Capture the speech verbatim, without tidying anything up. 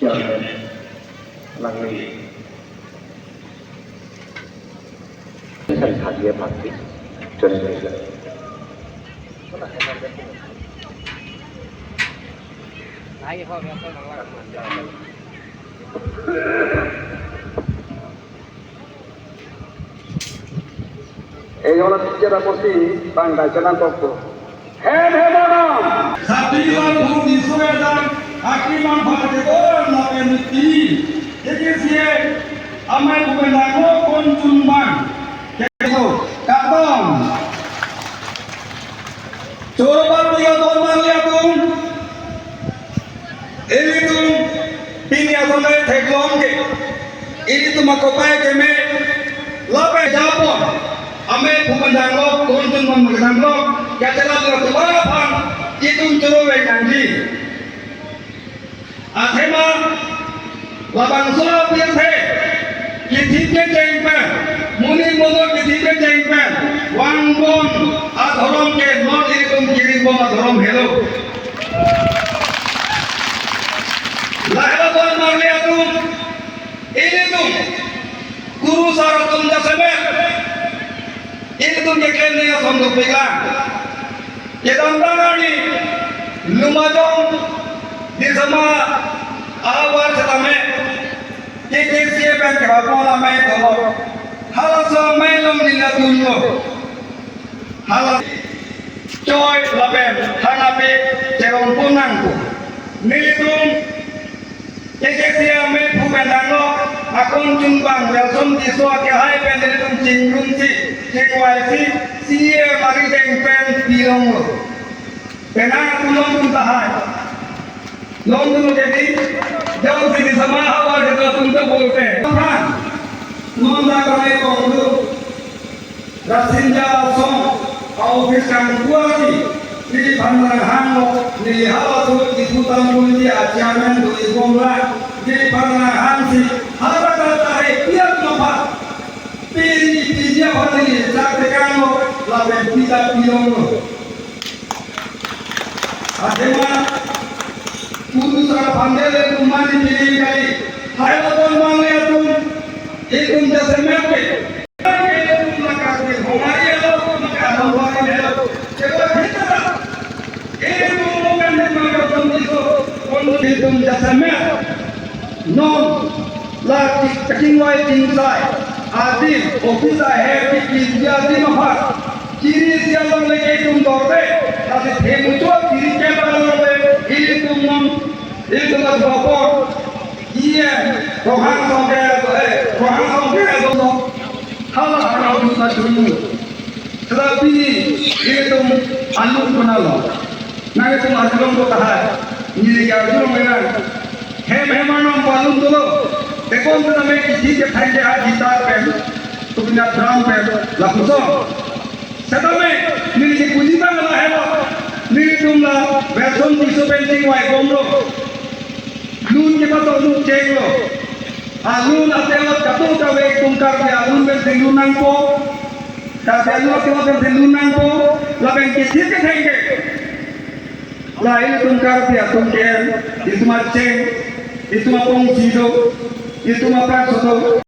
Chairman, alangli. Sari Thalia Party, General Secretary. Ei ola teacher apotsi bang dai chenang kokpo. Hem hem onam. Sabila bhur disu edang akimang bhar de orang lapen ti. Jeki sie amai bukan dango kon chumbang. Keso kadom. Chorobat tiga ton mangli atum. Ilitum pini asonai theklong ke. Ilitum akopai keme. Lapai japon. Ame phuman danglok, konjun man danglok. Kachelap lo tubara phan. Itum choro weng nangji. Athema labangso apirthe kithi kecheng pen, monit monor kithi kecheng pen, vangbom adhorom ke non ilitum kiringbom adhorom helo. Lahelo ton marli atum, ilitum kurusar atum jasemet. Ilitum keklem ning ason dopiklang. Kedamtang arni Lumajong Disama ahavar setame K K C A pen kebapon amei tolo. Halaso amei along neli dunlo. Hala choi lapen thang ape cherong ponang ko. Nelitum K K C A amei phu pen danglok, akon chumbang Welson Tisso akehai pen nelitum chingrumsi, chingvaisi, C A mari deng pen pilonglo. Penang atum longdun tahai. Longdun jadi, jauh sini sama awal kita tunggu bolte. Non dak kami kongdu. Rasinja Asong a-office kangkuasi, neli phan nanghanglo, neli halaso iputam kunji a-chairman do ibomla, neli phan nanghangsi, hala kata hai piak mapa, pini pinya phan neli chak tekanglo, lapen pita pilonglo. Athema, putus aphan dele tumani piling kali, hai labon mangle atum, itum jasemet ke. Itum jasemet non la chingvai chingsai adim office ahem kiki adim aphan kiri sia longle ke itum dorte, lasi themuchot kiri ke pa longle itum non itum la dopor. Iye, Rohang songke, eh, Rohang songke, eh, dono. Hala hala dun na dun. Tetapi, itum alun kenal lo. Nang itum alun ko tahai. Neli ke alun menang. Hem hem anam alun dolo. Tekon tu name kisi ke thai ke ha kita pen. Tu punya drum pen. Lapuson. Setame, neli ke puji tang lahelo. Nelitum la, Welson Tisso pen chingvai bomlo. Lun ke pato lun chenglo. Alun atewat katu kave itum Karbi alun pen si lun nangpo. Karbi alun atewat pen si lun nangpo. Lapen kisi ke thengke. La itum Karbi atum ke, itum acheng, itum apongsi do, itum aprakso do.